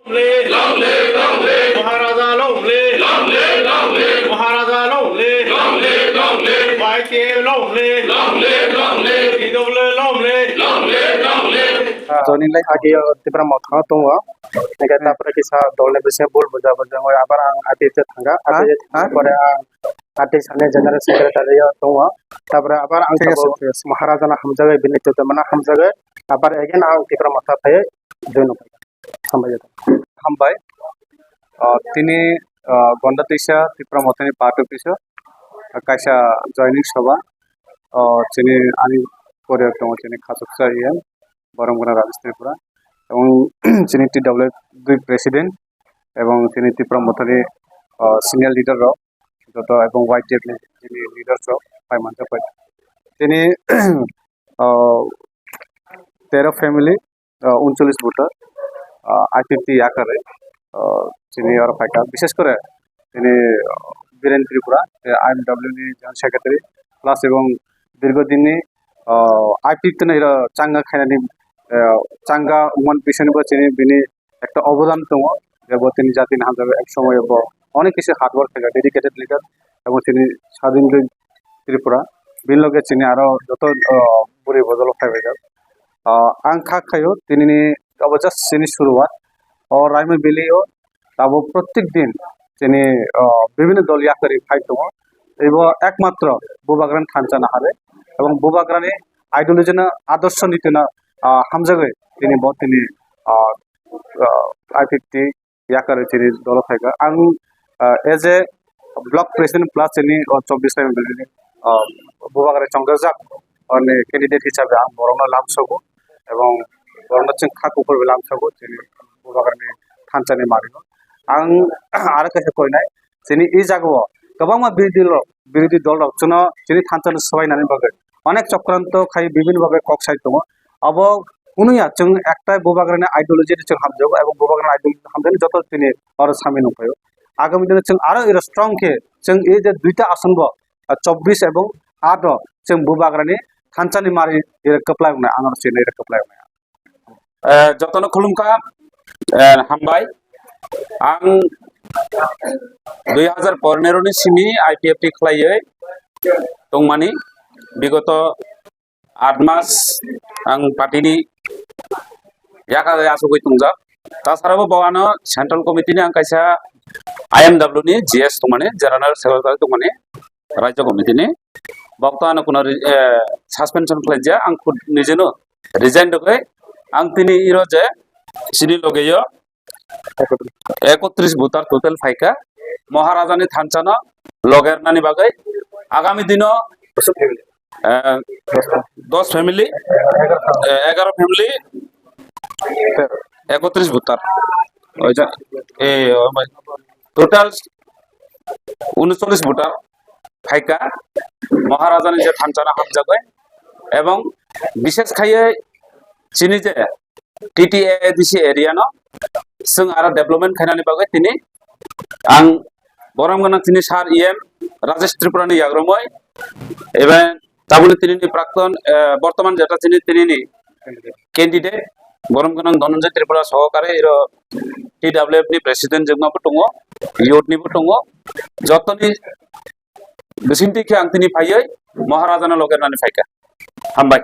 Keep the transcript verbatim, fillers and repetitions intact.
Long live, long live, long live. Maharaja long live. Long live, long live. Maharaja long live. Long live, long live. Y T F long live. Long live, long live. T W long live. Long live, long live. Joining lai agi o Tipra Motha tongo. Hingke tapore kisa dol ni bising bul buja buja oi abar ang I P F T thangka. I P F T thangka pore ang Artist ani General Secretary o tongo. Tapore abar ang tabuk Maharaja no hamjagwi bini chudamana hamjagwi. Abar again ang Tipra Motha phai join ong. Hambai joto. Hambai. Ah, tini, ah, Gonda Tisa Tipra Mothani part office o, ah, kaisa joining soba, ah, chini ani poriyo tongo chini khachuksa iyan Borom Gana Rajesh Tripura, ebong chini T W F dui president, ebong chini Tipra Mothani, ah, senior leader rok joto ebong Y T F ni chini leaders rok pai manjak pai. Tini, ah, tero family, ah, uncholish voter, ah, I P F T yakare, ah, chini oro phaikha. Bishesh kore tini, ah, Biren Tripura, je I M W ni General Secretary, plus ebong dirgho dinni, ah, I P F T no iro changa khainani, ah, changa wngmani bisingni bo chini bini ekta obodan tongo, je bo tini jatini hamjagwi ek somoyo bo onek kisu hard work khaikha, dedicated leader, ebong chini Sadin Tripura, bini loge chini aro joto, ah, bwrwi bodol phaibaijak. Ah, ang kha khaio, tinini abo just chini suruwat. O Raima Valley o tabuk protek din chini, ah, bibhinno dol yakarwi phai tongo. Ebo ekmatro Bubagrani thansa no harwi ebong Bubagrani ideology no, adorsho niti no, ah, hamjagwi tini bo tini, ah, ah, I P F T yakar chini dolo phaikha. Ang, ah, as a block president plus chini o chobbish time ni, ah, Bubagra chongjak ani candidate hisabe ang borokno lamsogo ebong borokno chwng kha kuphurbo lamsogo chini Bubagrani thansani mario. Ang aro kaisa koinai chini e jagao kwbangma birodhi rok, birodhi dol rok chwngno chini thansani swbainani bagwi onek chokranto khai bibhinno bhabe kok sai tongo. Abo Kunuya chwng ekta Bubagrani ideology ni chwng hamjago, ebong Bubagrani ideology hamjani joto tini oro sami nukphaio. Agami dino chwng aro iro strong khe chwng ei je duita ason bo, ah, chobbish ebong aat o chwng Bubagrani thansani mari iro kwplai wngnai, ang oro chini iro kwplai wngnai. Eh, jotono khulumkha, eh, hambai. Ang dui hazar pondro ni simi I P F T khlaiwi tongmani bigoto aat mas ang party ni yakar asugwi tongjak. Tasarabo bo ano central committee ni ang kaisa I M W ni G S tongmani, general secretary tongmani, rajya committee ni. Bokto ano kuno re-, eh, suspension khlaijak, ang khud nijeno resign rwgwi ang tini iro je chini logeyo ekotris voter total phaikha Maharajani thansano logernani bagwi. Agami dino, eh, dos family, eh, egaro family, ekotris voter. Oija, eh, total uncholish voter phaikha Maharajani je thansano hamjagwi, ebong bishesh khaiye chini je T T A D C area no chwng aro development khainani bagwi tini ang borom gwnang chini sir E M Rajesh Tripura ni yagrumoi, even tabukni tini ni prakton, eh, bortoman jeta chini tini ni candidate borom gwnang Dhananjay Tripura sohokare iro T W F ni president jwkma bo tongo, youth ni bo tongo, jotoni bisingtwi khe ang tini phaiwi Maharajano logernani phaikha. Hambai.